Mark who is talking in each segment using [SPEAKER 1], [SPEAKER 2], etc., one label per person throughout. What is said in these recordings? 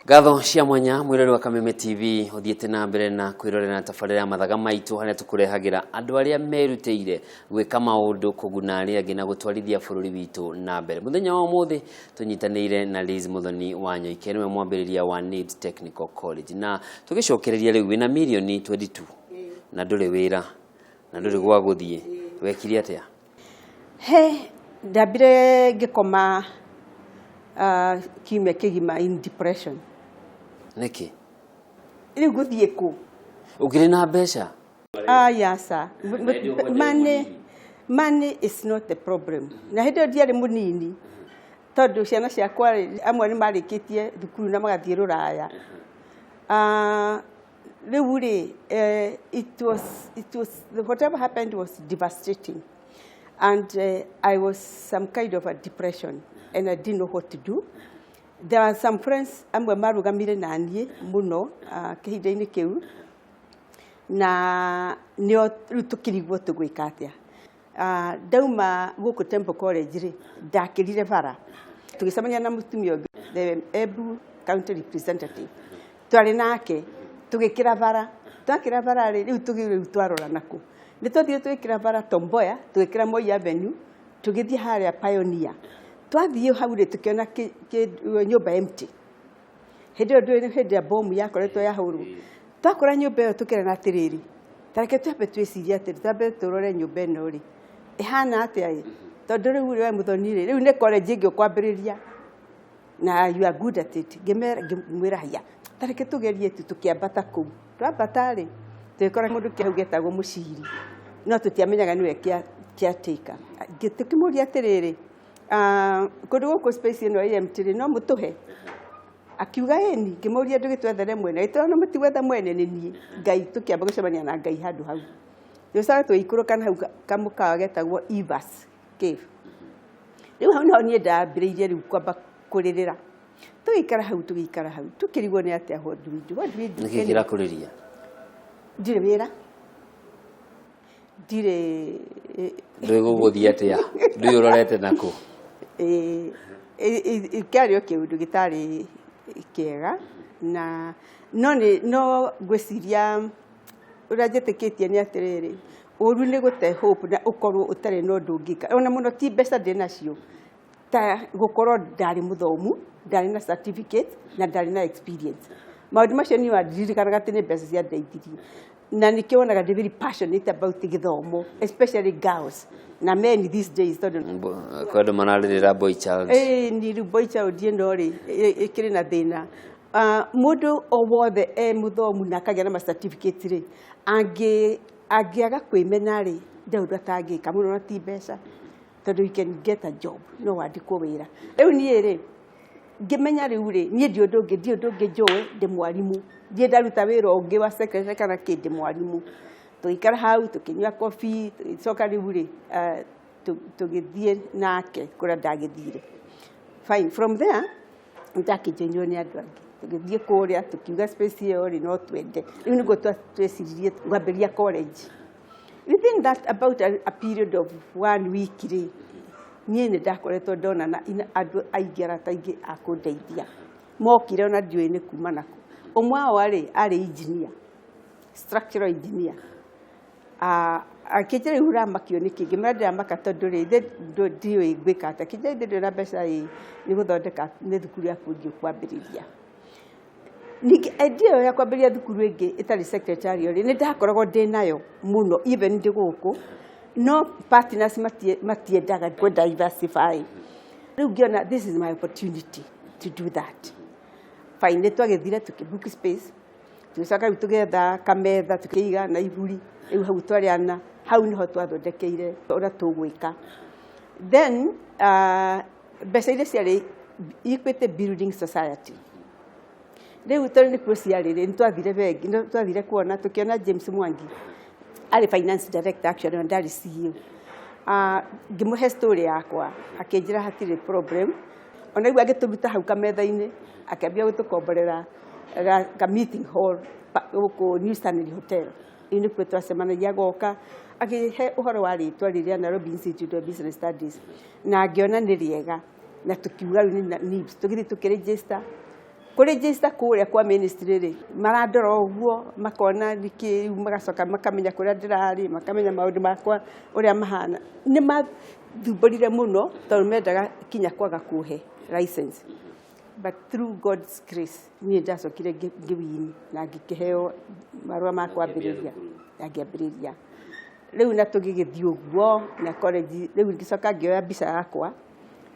[SPEAKER 1] Ngatho cia mwanya mwĩrori wa Kameme TV ũthiĩte na mbere na kwĩrorera tabarĩra ya mathaga maitũ harĩa tũkũrehagĩra andũ arĩa merutĩire gwĩka maũndũ kũguna arĩa angĩ na gũtwarithia bũrũri witũ na mbere. Mũthenya wa ũmũthĩ tũnyitanĩire na Liz Muthoni wa Nyoike, nĩwe mwambĩrĩria wa NIBS Technical College, na tũgĩcokereria rĩu wĩna mirioni 22 na ndũrĩ wĩra na ndũrĩ gwa gũthiĩ, wekire atĩa?
[SPEAKER 2] He ndambire ngĩkoma kiumia kĩgima in depression.
[SPEAKER 1] Nĩkĩ?
[SPEAKER 2] Rĩu ngũthiĩ kũ?
[SPEAKER 1] Ũkĩrĩ na mbeca?
[SPEAKER 2] Ah, yes, sir. Money, money is not the problem. Na hĩndĩ ĩyo ndiarĩ mũnini tondũ ciana ciakwa rĩ, amwe nĩ marĩkĩtie thukuru na magathiĩ rũraya. Ah, rĩu rĩ, it was whatever happened was devastating and I was some kind of a depression and I didn't know what to do. There are some friends amwe marũgamire na niĩ mũno kĩhinda-inĩ kĩu, na nĩo rĩu tũkĩrigwo tũgwĩka atĩa. Ndauma gũkũ Temple College rĩ, ndakĩrire bara, tũgĩcemania na mũtumia ũngĩ, the Embu County representative, twarĩ nake tũgĩkĩra bara. Twakĩra bara rĩ, rĩu tũgĩ rĩu twarora nakũ, nĩ twathire tũgĩkĩra bara Tomboya, tũgĩkĩra Moi Avenue, tũgĩthiĩ harĩa Pioneer. Twathiĩ hau rĩ, tũkĩona nyũmba empty. Hĩndĩ ĩyo ndũĩ nĩ hĩndĩ ya bomu yakoretwo yahũrwo. Twakora nyũmba ĩyo tũkĩrana atĩrĩrĩ, ta reke twambe twĩcirie atĩrĩ, twambe tũrore nyũmba ĩno rĩ, ĩhana atĩa ĩ, tondũ rĩu we Mũthoni rĩ, rĩu nĩ college ĩngĩ ũkwambĩrĩria na you are good at it. Ngĩmera, ngĩmwĩra haya, ta reke tũgerie tu. Tũkĩambata kũu. Twambata rĩ, tũgĩkora mũndũ kĩhau getagwo Mũciri, no tũtiamenyaga nĩwe caretaker. Tũkĩmũria atĩrĩrĩ, kũndũ gũkũ space ĩno ĩ empty rĩ, no mũtũhe? Akiuga ĩni. Ngĩmũria, ndũgĩtwethere mwene? Agĩtwĩra no mũtigwetha mwene, nĩ niĩ. Ngai, tũkĩamba gũcemania na Ngai handũ hau. Tũgĩcoka tũgĩikũrũka na hau kamũkawa getagwo Ivas Cave. Rĩu hau niho niĩ ndambĩrĩirie rĩu kwamba kũrĩrĩra. Tũgĩikara hau, tũgĩikara hau, tũkĩrigwo nĩ atĩa, what do we do, what do we do?
[SPEAKER 1] Nĩkĩ kĩrakũrĩria?
[SPEAKER 2] Ndirĩ wĩra, ndirĩ.
[SPEAKER 1] Ndũĩ gũgũthiĩ atĩa, ndũĩ ũrorete nakũ.
[SPEAKER 2] Kĩarĩ o kĩũndũ gĩtarĩ kĩega, na no nĩ no ngwĩciria ũrĩa njĩtĩkĩtie nĩ atĩrĩrĩ, ũru nĩ gũte hope na ũkorwo ũtarĩ na ũndũ ũngĩka, ona mũno ti mbeca ndĩ nacio, ta gũkorwo ndarĩ mũthomu, ndarĩ na certificate na ndarĩ na experience. Maũndũ macio niĩ wandiririkanaga atĩ nĩ mbeca ciandeithirie, na nĩkĩo wonaga ndĩ very passionate about gĩthomo, especially girls na men these days, tondũ
[SPEAKER 1] Kwĩ andũ mararĩrĩra boy child.
[SPEAKER 2] Ĩĩ, ni rĩu boy child ĩno rĩ, ĩkĩrĩ na thĩna. Mũndũ o wothe e mũthomu na akagĩa na ma certificate rĩ, angĩaga kwĩmena rĩ, ndarĩ ũndũ atangĩka mũno, na ti mbeca, tondũ you can get a job, no wandĩkwo wĩra. Rĩu niĩ rĩ, ngĩmenya rĩu rĩ, niĩ ndi ũndũ ũngĩ njũĩ, ndĩ mwarimũ, ndirĩ ndaruta wĩra ũngĩ wa secretary kana kĩ, ndĩ mwarimũ. Tũgĩikara hau tũkĩnyua coffee, tũgĩcoka rĩu rĩ, tũgĩthiĩ nake kũrĩa ndagĩthire. Fine, from there ndakĩjoinirwo nĩ andũ angĩ, tũgĩthiĩ kũrĩa, tũkiuga space ĩyo rĩ, no twende. Rĩu nĩguo tweciririe kwambĩrĩria college. Within that about a period of one week rĩ, niĩ nĩ ndakoretwo ndonana ina andũ aingĩ, arata aingĩ a kũndeithia mokire, ona ndiũĩ nĩ kuma nakũ. Ũmwe wao arĩ engineer, structural engineer. Akĩnjĩra, "Rĩu ũramakio nĩkĩ?" Ngĩmwĩra, "Ndĩramaka tondũ rĩ, ithe ndiũĩ ngwĩka atĩa." Akĩnjĩra, "Ithe ndũrĩ na mbeca ĩ, nĩ gũthondeka nĩ thukuru yaku ĩngĩ ũkwambĩrĩria." Ningĩ idea ĩyo ya kwambĩrĩria thukuru ĩngĩ ĩtarĩ secretarial rĩ, nĩ ndakoragwo ndĩ nayo mũno even ndĩ gũkũ, no partners matiendaga kũ diversify. Rĩu ngĩona this is my opportunity to do that. Fine, nĩ twagĩthire tũkĩ book space, tũgĩcoka rĩu tũgĩetha kametha, tũkĩiga na iburi. Rĩu hau twarĩ ana, hau nĩho twathondekeire ũrĩa tũgwĩka. Then mbeca iria ciarĩ Equity Building Society rĩu, tondũ nĩkuo ciarĩ rĩ, nĩ twathire bengi, nĩ twathire kuona, tũkĩona James Mwangi, arĩ finance director actually, na ndarĩ CEO. Ngĩmũhe story yakwa, akĩnjĩra hatirĩ problem. Ona rĩu agĩtũruta hau kametha-inĩ, akĩambia gũtũkomborera ka meeting hall gũkũ New Stanley Hotel. Rĩu nĩkuo twacemanagia, agoka akĩhe ũhoro wa rĩtwa rĩrĩa Nairobi Institute of Business Studies, na ngĩona nĩ rĩega, na tũkiuga rĩu nĩ NIBS. Tũgĩthiĩ tũkĩregister. Kũregister kũrĩa kwa ministry rĩ, marandora ũguo makona nĩkĩ, rĩu magacoka makamenya kũrĩa ndĩrarĩ, makamenya maũndũ makwa ũrĩa mahana. Nĩ mathumbũrire mũno tondũ mendaga kinya kwaga kũhe license, but through God's grace niĩ ndacokire ngĩwini na ngĩkĩheo marũa ma kwambĩrĩria na ngĩambĩrĩria rĩu, na tũgĩgĩthiĩ ũguo na college. Rĩu ngĩcoka ngĩoya mbica yakwa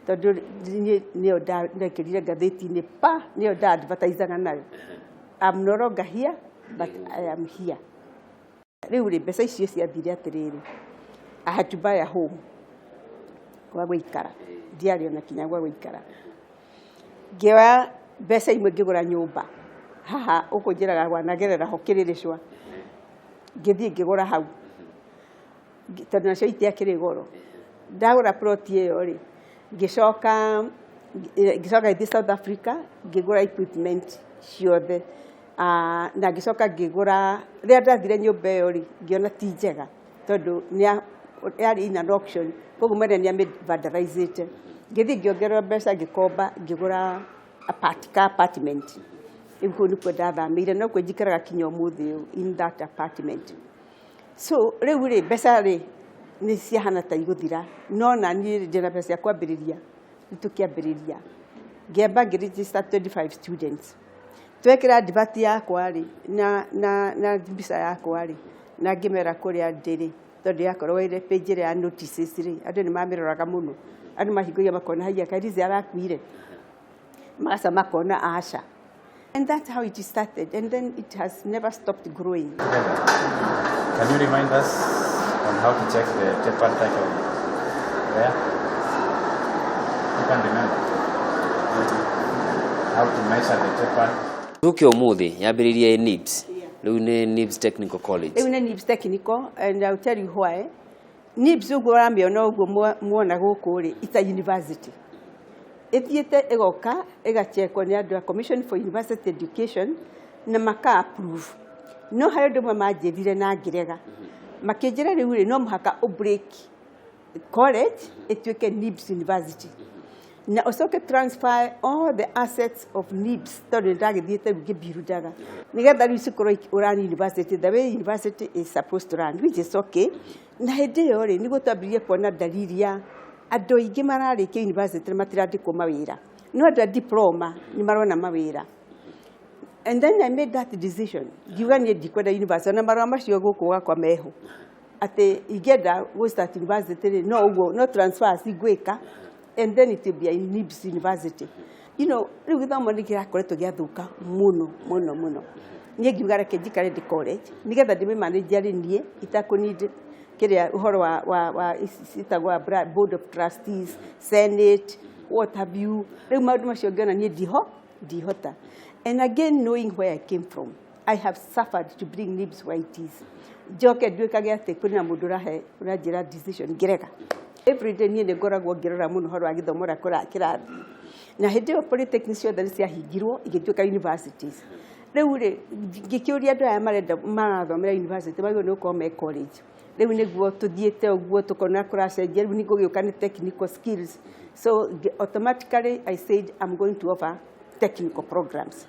[SPEAKER 2] tondũ niĩ nĩyo ndekĩrire ngathĩti-inĩ pa, nĩyo nda advertisaga nayo, "I'm no longer here, but I am here." Rĩu rĩ, mbeca icio ciathire atĩrĩrĩ, I had to buy a home, gwa gũikara ndiarĩ ona kinya gwa gũikara. Ngĩoya mbeca imwe ngĩgũra nyũmba haha ũkũnjĩraga wanagerera ho Kĩrĩrĩcwa. Ngĩthiĩ ngĩgũra hau tondũ nacio itiakĩrĩ goro. Ndagũra plot ĩyo rĩ, ngĩcoka ngĩthiĩ South Africa, ngĩgũra equipment ciothe. Na ngĩcoka ngĩgũra. Rĩrĩa ndathire nyũmba ĩyo rĩ, ngĩona ti njega tondũ yarĩ in an auction, koguo mwene nĩ amĩ vandalizĩte. Ngĩthiĩ ngĩongerera mbeca, ngĩkomba, ngĩgũra ka apartment. Rĩu kũu nĩkuo ndathamĩire, no kuo njikaraga kinya ũmũthĩ ũyũ, in that apartment. So rĩu rĩ, mbeca rĩ nĩ ciahana ta igũthira, no na niĩ ndĩna mbeca cia kwambĩrĩria. Rĩu tũkĩambĩrĩria, ngĩamba ngĩregister 25 students. Twekĩra advert yakwa rĩ na mbica yakwa rĩ, na ngĩmera kũrĩa ndĩrĩ, tondũ yakorwo ĩrĩ page ĩrĩa ya notices rĩ, andũ nĩ mamĩroraga mũno. Andũ mahingũria makona, "Haiya, kaĩ Liz arakuire?" Magaca makona aca. And that's how it started, and then it has never stopped growing.
[SPEAKER 3] Can you remind us on how to check the tapered title there? You can remember how to measure the tapered.
[SPEAKER 1] Tuke ũmũthĩ yambĩrĩirie NIBS, rĩu nĩ NIBS Technical College.
[SPEAKER 2] Rĩu nĩ NIBS Technical, and I'll tell you why. NIBS ũguo ũramĩona ũguo muona gũkũ rĩ, it's a university. Ĩthiĩte ĩgoka ĩgachekwo nĩ andũ a Commission for University Education na maka approve. No harĩ ũndũ ũmwe manjĩrire na ngĩrega. Makĩnjĩra rĩu rĩ, no mũhaka ũ break college ĩtuĩke NIBS University na ũcoke transfer all the assets of NIBS, tondũ nĩ ndagĩthiĩte rĩu ngĩmbirundaga nĩgetha rĩu cikorwo ũran university the way university is supposed to run, which is okay. Na hĩndĩ ĩyo rĩ, nĩguo twambĩrĩrie kuona dalili ya andũ aingĩ mararĩkia university matirandĩkwo mawĩra, no andũ a diploma nĩ marona mawĩra. And then I made that decision, ngiuga niĩ ndikwenda university, na marũa macio gũkũ gwakwa meho atĩ ingĩenda gũ start university rĩ, no ũguo no transfer cingwĩka, and then it will be a NIBS University. Rĩu gĩthomo nĩ kĩrakoretwo gĩathũka mũno mũno mũno. Niĩ ngiuga reke njikare ndĩ college nĩgetha ndĩmĩmanage arĩ niĩ itakũnid kĩrĩa ũhoro wa ici ciĩtagwo board of trustees, senate, what have you. Rĩu maũndũ macio ngĩona niĩ ndiho ndihota. And again, knowing where I came from, I have suffered to bring NIBS where it is. Njoke nduĩkage atĩ kwĩna na mũndũ ũrahe ũranjĩra decision ngĩrega. Every day niĩ nĩ ngoragwo ngĩrora mũno ũhoro wa gĩthomo ũrĩa kĩrathiĩ. Na hĩndĩ ĩyo polytechnic ciothe nĩ ciahingirwo igĩtuĩka universities. Rĩu rĩ, ngĩkĩũria andũ aya marenda marathomera university magĩrĩirwo nĩ gũkorwo me college. Rĩu nĩguo tũthiĩte ũguo tũkona kũracenjia, rĩu nĩ gũgĩũka nĩ technical skills. So automatically I said I'm going to offer technical programs.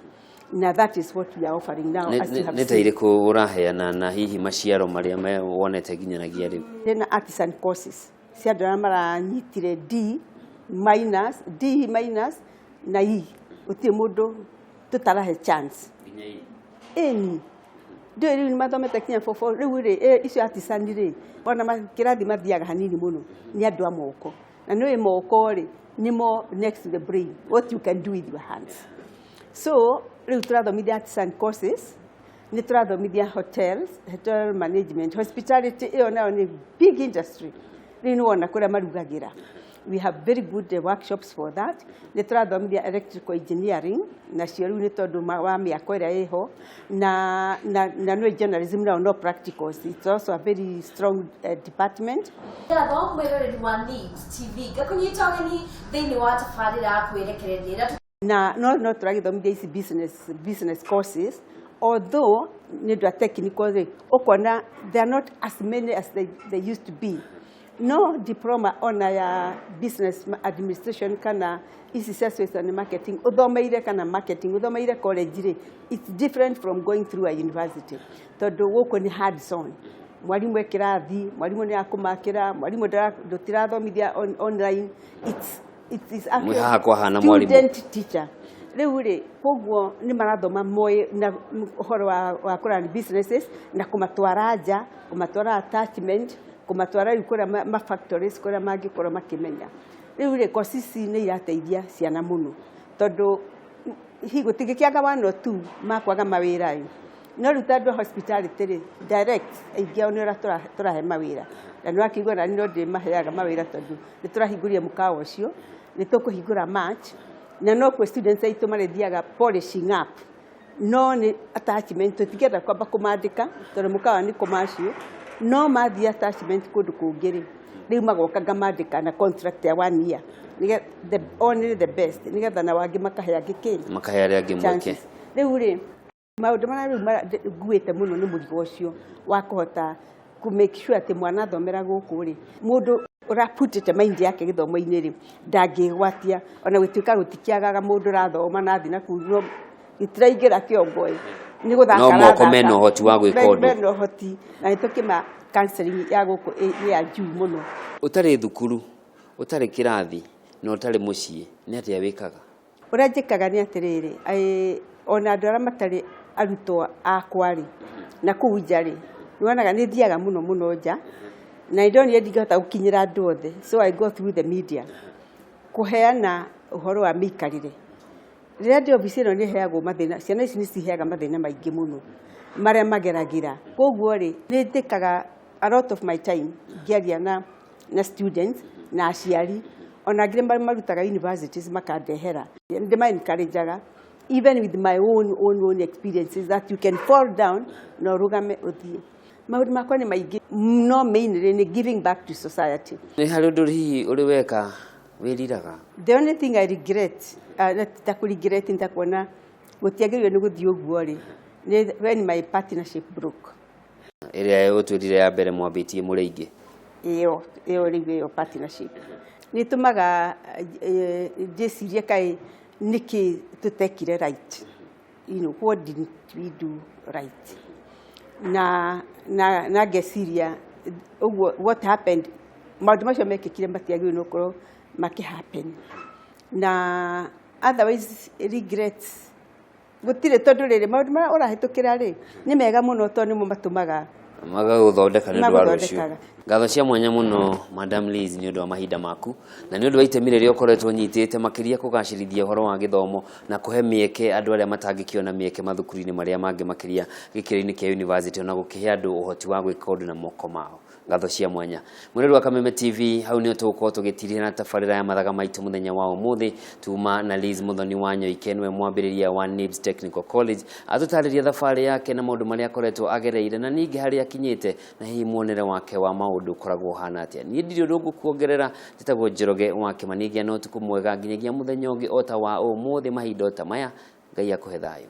[SPEAKER 2] Now that is what we are offering now, as you have
[SPEAKER 1] Nĩ ta
[SPEAKER 2] seen.
[SPEAKER 1] irĩkũ ũraheana, na hihi maciaro marĩa wonete nginyanagia rĩu?
[SPEAKER 2] Ndĩna artisan courses cia andũ arĩa maranyitire D minus, D minus na E. Gũtirĩ mũndũ tũtarahe chance. Ĩni ndũĩ rĩu nĩ mathomete kinya form four. Rĩu rĩ, icio artisan rĩ, ona kĩrathi mathiaga hanini mũno, nĩ andũ a moko, na nĩũĩ moko rĩ nĩmo next to the brain, what you can do with your hands. So rĩu tũrathomithia artisan courses, nĩ tũrathomithia hotels, hotel management, hospitality. Ĩyo nayo nĩ big industry. Rĩu nĩ wona kũrĩa marugagĩra, we have very good workshops for that. Nĩ tũrathomithia electrical engineering nacio rĩu nĩ tondũ wa mĩako ĩrĩa ĩho, na nĩ journalism nayo no practicals, it's also a very strong department.
[SPEAKER 4] Ngatho mwĩroreri wa NIBS TV, ngakũnyita ũgeni thĩinĩ wa tabarĩra ya kwĩrekereria ĩrĩa
[SPEAKER 2] Na no tũragĩthomithia ici business courses, although nĩ ũndũ wa technical rĩ, ũkona they are not as many as they used to be. No diploma ona ya business administration kana ici cia sales and marketing uthomeire, kana marketing uthomeire college rĩ, it's different from going through a university, tondũ gũkũ nĩ hands on. Mwarimu e kĩrathi, mwarimu nĩ akũmakĩra, mwarimu ndũtirathomithia online. It is
[SPEAKER 1] Mwĩ haha kwahana mwarimu.
[SPEAKER 2] Student teacher. Rĩu rĩ, koguo nĩ marathoma moĩ na ũhoro wa kũrun businesses na kũmatwara nja, kũmatwara attachment, kũmatwara rĩu kũrĩa ma factories kũrĩa mangĩkorwo makĩmenya. Rĩu rĩ, kosi ici nĩ irateithia ciana mũno, tondũ hihi gũtingĩkĩaga one or two makwaga mawĩra ĩ, no rĩu ta andũ a hospitality rĩ, direct aingĩ ao nĩ ũrĩa tũrahe mawĩra, na nĩ wakĩigua nani no ndĩmaheaga mawĩra, tondũ nĩ tũrahingũria mũkawa ũcio, nĩ tũkũhingũra March, na no kuo students aitũ marĩthiaga polishing up, no nĩ attachment. Tũtingĩenda kwamba kũmandĩka tondũ mũkawa nĩ commercial, no mathiĩ attachment kũndũ kũngĩ rĩ, rĩu magoka ngamandĩka na contract ya one year. The only the best, nĩgetha na wangĩ makahe angĩ kĩ
[SPEAKER 1] Makahe arĩa angĩ mweke.
[SPEAKER 2] Chances. Rĩu rĩ, maũndũ marĩa rĩu nguĩte mũno nĩ mũrigo ũcio wa kũhota kũ make sure atĩ mwana athomera gũkũ rĩ, mũndũ ũraputĩte mind yake gĩthomo-inĩ rĩ, ndangĩgwatia. Ona gũtuĩka gũtikĩagaga mũndũ ũrathoma na thiĩ na kuu, no gĩtiraingĩra kĩongo ĩ, nĩ gũthaka
[SPEAKER 1] No moko
[SPEAKER 2] arathaka.
[SPEAKER 1] Mena ũhoti wa gwĩka ũndũ.
[SPEAKER 2] Mena ũhoti, na nĩ tũkĩma counseling ya gũkũ nĩ ya juu mũno.
[SPEAKER 1] Ũtarĩ thukuru, ũtarĩ kĩrathi na ũtarĩ mũciĩ, nĩ atĩa wĩkaga?
[SPEAKER 2] Ũrĩa njĩkaga nĩ atĩrĩrĩ, ona andũ arĩa matarĩ arutwo akwa rĩ, na kũu nja rĩ, nĩwonaga nĩ thiaga mũno mũno nja, na nĩ ndonire ndingĩhota gũkinyĩra andũ othe, so I go through the media kũheana ũhoro wa mĩikarĩre. Rĩrĩa ndĩ obici ĩno, nĩ heagwo mathĩna, ciana ici nĩ ciheaga mathĩna maingĩ mũno marĩa mageragĩra. Koguo rĩ, nĩ njĩkaga a lot of my time ngĩaria na students na aciari, ona angĩ marutaga universities makandehera. Ndĩma encourageaga even with my own experiences that you can fall down na ũrũgame ũthiĩ. Maũndũ makwa nĩ maingĩ, no mainly nĩ giving back to society.
[SPEAKER 1] Nĩ harĩ ũndũ hihi ũrĩ weka wĩriraga?
[SPEAKER 2] The only thing I regret, ta kũ regret nĩ gũtiagĩrĩirwo nĩ gũthiĩ ũguo rĩ, nĩ when my partnership broke.
[SPEAKER 1] Ĩrĩa ũtwĩrire ya mbere mwambĩtie mũrĩ aingĩ.
[SPEAKER 2] Ĩyo rĩu, ĩyo partnership nĩ ĩtũmaga ndĩcirie kaĩ nĩkĩ tũtekire right, what didn't we do right, na ngeciria ũguo what happened, maũndũ macio mekĩkire matiagĩrĩirwo nĩ gũkorwo makĩ happen. Na otherwise regrets gũtirĩ, tondũ rĩrĩ, maũndũ marĩa ũrahĩtũkĩra rĩ, nĩ mega mũno, tondũ nĩmo matũmaga
[SPEAKER 1] magagũthondeka nĩ ũndũ wa rũciũ.
[SPEAKER 2] Magũthondekaga.
[SPEAKER 1] Ngatho cia mwanya mũno, Madam Liz, nĩ ũndũ wa mahinda maku na nĩ ũndũ wa itemi rĩrĩa ũkoretwo ũnyitĩte makĩria kũgacĩrithia ũhoro wa gĩthomo na kũhe mĩeke andũ arĩa matangĩkĩona mĩeke mathukuru-inĩ marĩa mangĩ, makĩria gĩkĩro-inĩ kĩa university, ona gũkĩhe andũ ũhoti wa gwĩka ũndũ na moko mao. Ngatho cia mwanya. Mwĩrori wa Kameme TV, hau nĩho tũgũkorwo tũgĩtirĩra na tabarĩra ya mathaga maitũ mũthenya wa ũmũthĩ. Tuma na Liz Muthoni wa Nyoike, nĩwe mwambĩrĩria wa NIBS Technical College, atũtarĩria thabarĩ yake na maũndũ marĩa akoretwo agereire na ningĩ harĩa akinyĩte, na hihi muonere wake wa maũndũ ũkoragwo ũhana atĩa. Niĩ ndirĩ ũndũ ngũkuongerera. Njĩtagwo Njoroge wa Kĩmani. Gĩa na ũtukũ mwega nginyagia mũthenya ũngĩ o ta wa ũmũthĩ, mahinda o ta maya. Ngai akũhe thayũ.